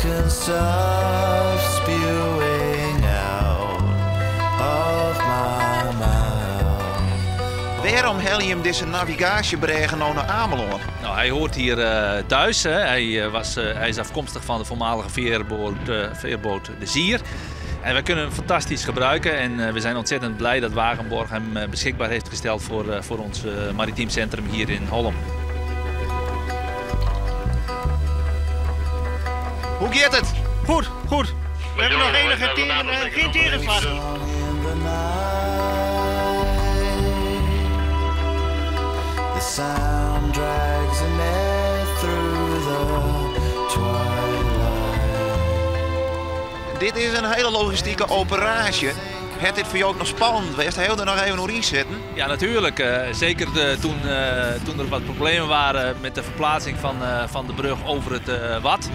Broken stuff spewing out of my mouth. Wêrom helje jim dizze navigaasjebrêge no nei Amelân? Nou, hij hoort hier thuis. Hè. Hij is afkomstig van de voormalige veerboot De Zier. En wij kunnen hem fantastisch gebruiken. En we zijn ontzettend blij dat Wagenborg hem beschikbaar heeft gesteld voor ons maritiem centrum hier in Hollum. Hoe gaat het? Goed, goed. We hebben nog enige geen tegenslag. In the night, the sound drags a net through the twilight. Dit is een hele logistieke operatie. Het dit voor jou ook nog spannend geweest? Hij wilde er nog even nog in zitten. Ja, natuurlijk. Zeker toen er wat problemen waren met de verplaatsing van de brug over het Wad.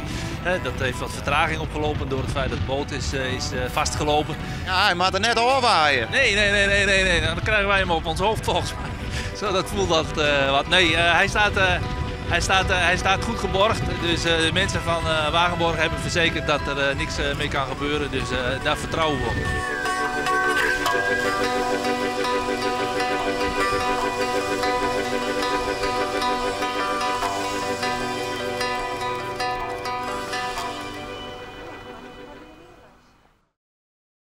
Dat heeft wat vertraging opgelopen door het feit dat de boot is vastgelopen. Ja, hij mag er net overwaaien. Nee, nee, nee, nee, nee, nee. Dan krijgen wij hem op ons hoofd volgens mij. Zo, dat voelt dat wat. Nee, hij staat goed geborgd. Dus de mensen van Wagenborg hebben verzekerd dat er niks mee kan gebeuren. Dus daar vertrouwen we op.